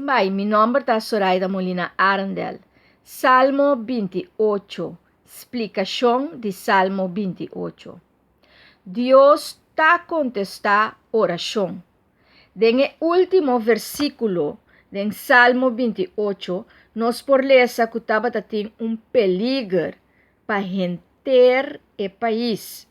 Bai, mi nòmber ta Soraida Molina Arendel. Salmo 28. Splikashon di Salmo 28. Dios ta kontestá orashon. Den e último versíkulo den Salmo 28, nos por lesa ku tabata tin un peliger pa henter e pais.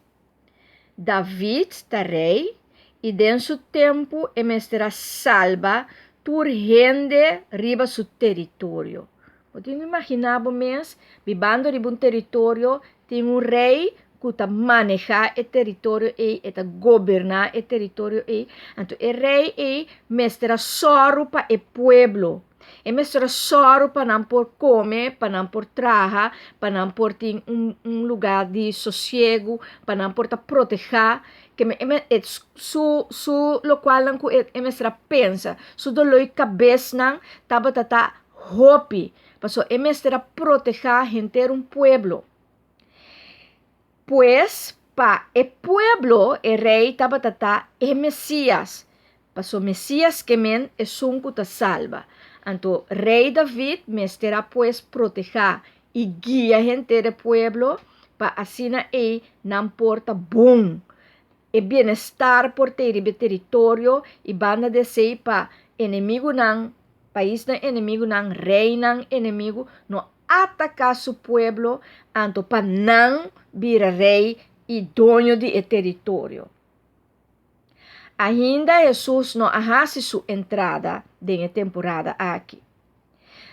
David ta rei i den su tempu e mester a salba tur hende riba su teritorio. Bo tin ku imaginá bo mes bibando riba un teritorio, tin un rei ku ta manehá e teritorio ei, e ta goberná e teritorio ei. Anto e rei ei mester a sòru pa e pueblo. E mester a sòru pa nan por kome, pa nan por traha, pa nan por tin un un lugá di sosiegu, pa nan por ta protehá. Ke me e su su lokualnan ku e mester a pensa, su doló i kabesnan tabata ta hopi, pasobra e mester a protehá henter un pueblo. Pues, pa e pueblo e rei tabata ta e Mesías, pasobra Mesías ke men esun ku ta salba. Anto rei David mester a pues protehá i guia henter e pueblo pa asina ei nan por ta bon, e bienestar por t'ei riba e teritorio i banda di esei pa enemigunan, paisnan enemigunan, reinan enemigu no ataká su pueblo anto pa nan bira rei i doño di e teritorio. Ainda Hesus no a hasi su entrada den e temporada aki.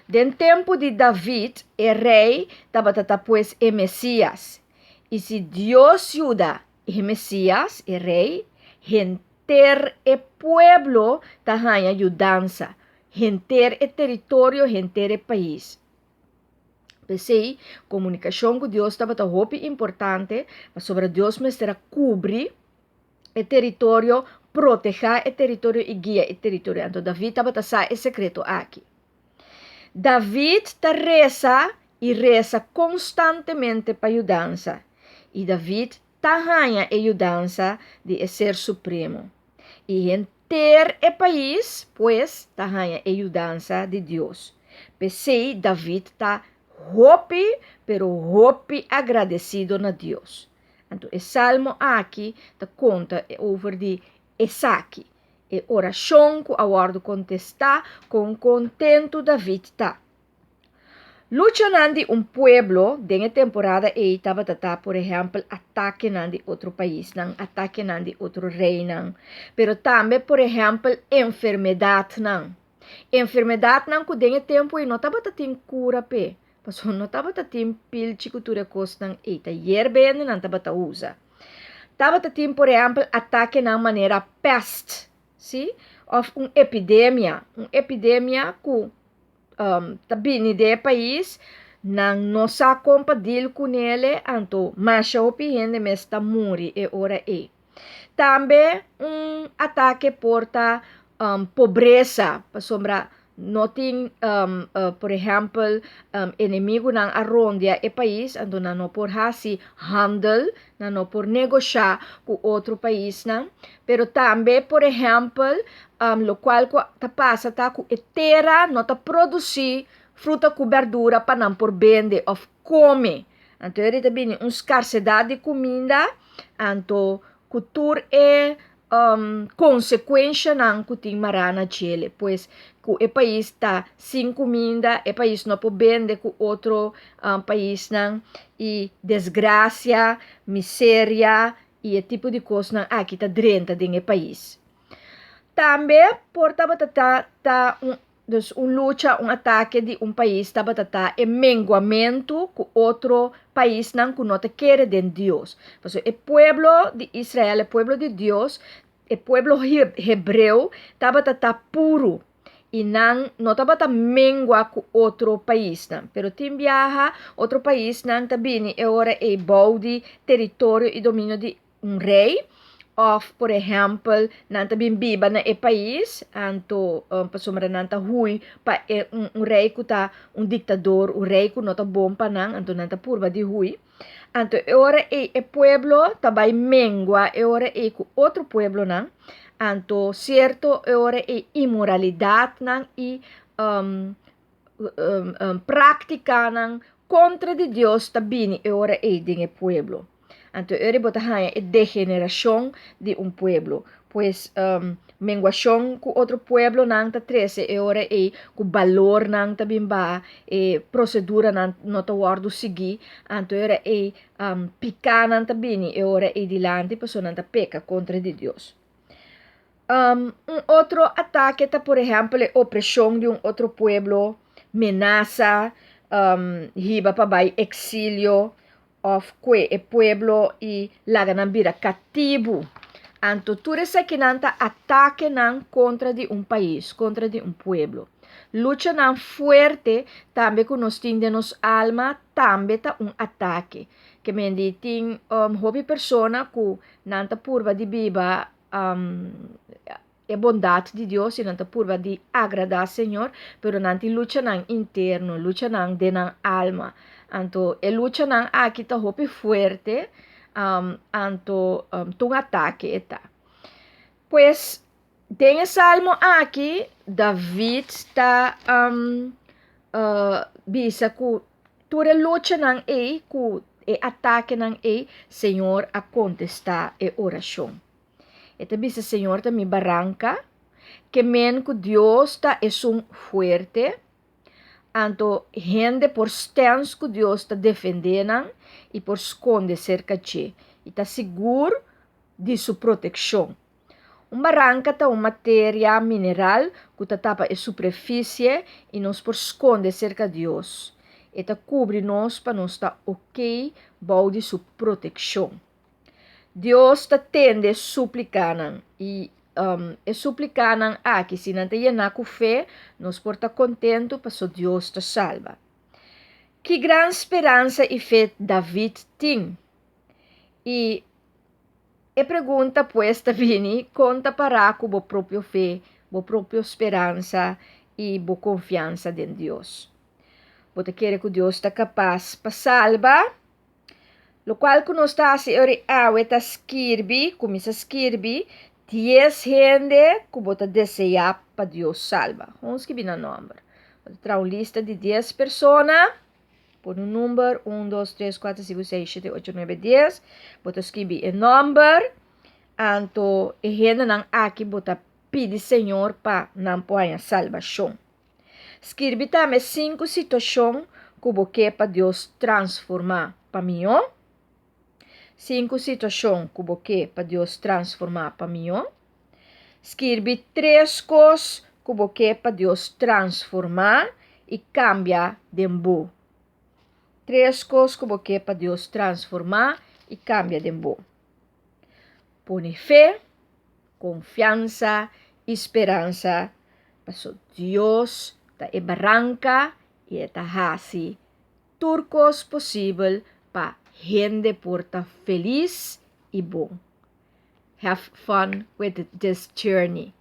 Den tempu di David, e rei tabata ta pues e Mesías. I si Dios yuda e Mesías, e rei, henter e pueblo ta haña yudansa, henter e teritorio, henter e pais. P'esei, komunikashon ku Dios tabata hopi importante, pasobra Dios mester a kubri e teritorio, protehá e teritorio i guia e teritorio. Anto David tabata sa e sekreto aki. David ta resa i resa konstantemente pa yudansa, i David ta haña e yudansa di e Ser Supremo. I henter e pais, pues, ta haña e yudansa di Dios. P'esei David ta hopi, pero hopi agradesido na Dios. Anto e salmo aki ta konta over di esaki, e orashon ku a wòrdu kontestá kon kontentu David ta. Luchanan di un pueblo den e temporada ei tabata ta, por ehèmpel, atakenan di otro paisnan, atakenan di otro reinan, pero tambe, por ehèmpel, enfermedatnan. Enfermedatnan ku den e tempu ei no tabata tin kura p'e, pasobra no tabata tin pilchi ku tur e kosnan ei, ta yerba hende nan tabata usa. Tabata tin, por ehèmpel, atakenan manera pèst, sí, òf un epidemia, un epidemia ku ta bini den e pais, nan no sa kon pa dil kunele, anto masha hopi hende mes ta muri e ora ei. Tambe un atake por ta pobresa, pasobra no tin, por ehèmpel, enemigunan a rondia e pais, anto nan no por hasi handel, nan no por negoshá ku otro paisnan. Pero tambe, por ehèmpel, lokual ku ta pasa ta ku e tera no ta produsí fruta ku bèrdura pa nan por bende òf kome. Anto eri ta bini un skarsedat di kuminda, anto ku tur e konsekuenshanan ku tin mará na djele. Pues ku e pais ta sin kuminda, e pais no por bende ku otro paisnan i desgrasia, miseria i e tipo di kosnan aki ta drenta den e pais. Tambe por tabata ta ta un Dus un lucha, un atake di un pais tabata ta e menguamentu ku otro paisnan ku no ta kere den Dios. Pasobra e pueblo di Israel, e pueblo di Dios, e pueblo hebreo tabata ta puru i nan no tabata mengua ku otro paisnan. Pero tin biaha otro paisnan ta bini e ora ei bou di teritorio i dominio di un rei òf por ehèmpel nan ta bin biba na e pais anto pasobra nan ta hui pa e un un rei ku ta un diktador un rei ku no ta bon pa nan anto nan ta purba di hui anto e ora ei e pueblo ta bai mengua e ora ei ku otro pueblonan anto sierto e ora ei inmoralidatnan i. Práktikanan kontra di Dios ta bini e ora ei den e pueblo. Anto e ora bo ta haña e degenerashon di un pueblo. Pues menguashon ku otro pueblonan ta trese e ora ei ku balornan ta bin baha, e proseduranan no ta wòrdu sigui. Anto e ora ei pikánan ta bini e ora ei dilanti pasobra nan ta peka kontra di Dios. Un otro atake ta por ehèmpel e opreshon di un otro pueblo, menasa, hiba pa bai eksilio òf kue e pueblo i laga nan bira katibu. Anto tur esakinan ta atakenan kontra di un pais, kontra di un pueblo. Luchanan fuerte tambe ku nos tin den nos alma tambe ta un atake. Ke men di tin hopi persona ku nan ta purba di biba e bondat di Dios i nan ta purba di agradá Señor, pero nan tin luchanan interno, luchanan den nan alma. Anto e luchanan aki ta hopi fuerte, anto ta un atake e ta. Pues, den e salmo aki, David ta bisa ku tur e luchanan ei, ku e atakenan ei, Señor a kontestá e orashon. E ta bisa, Señor ta mi baranka, ke men ku Dios ta esun fuerte, anto hende por stèns ku Dios ta defendé nan i por skonde serka dje i ta sigur di su protekshon. Un baranka ta un materia mineral ku ta tapa e superfisie i nos por skonde serka Dios. E ta kubri nos pa nos ta okey bou di su protekshon. Dios ta tende suplikanan i e suplikanan aki si nan ta yená ku fe, nos por ta kontentu paso Dios ta salba. Ki gran speransa i fe David tin! I e pregunta pues ta bini, kon ta pará ku bo propio fe, bo propio speransa i bo konfiansa den Dios? Bo ta kere ku Dios ta kapas pa salba? Lokual ku nos ta hasi ora awe ta skirbi, kuminsá skirbi, dies hende ku bo ta deseá pa Dios salba. Hon skibi nan nòmber. Bo ta traha un lista di dies persona, pone un number, un, dos, tres, kuater, sinku, seis, shete, ocho, nuebe, dies. Bo ta skibi e nòmber, anto e hendenan aki bo ta pidi Señor pa nan por haña salbashon. Skirbi tambe sinku situashon ku bo ke pa Dios transformá pa mihó. Sinku situashon ku bo ke pa Dios transformá pa mihó. Skirbi tres kos ku bo ke pa Dios transformá i kambia den bo. Tres kos ku bo ke pa Dios transformá i kambia den bo. Pone fe, konfiansa i speransa paso Dios ta e baranka i e ta hasi tur kos posibel pa hende por ta felis i bon. Have fun with this journey.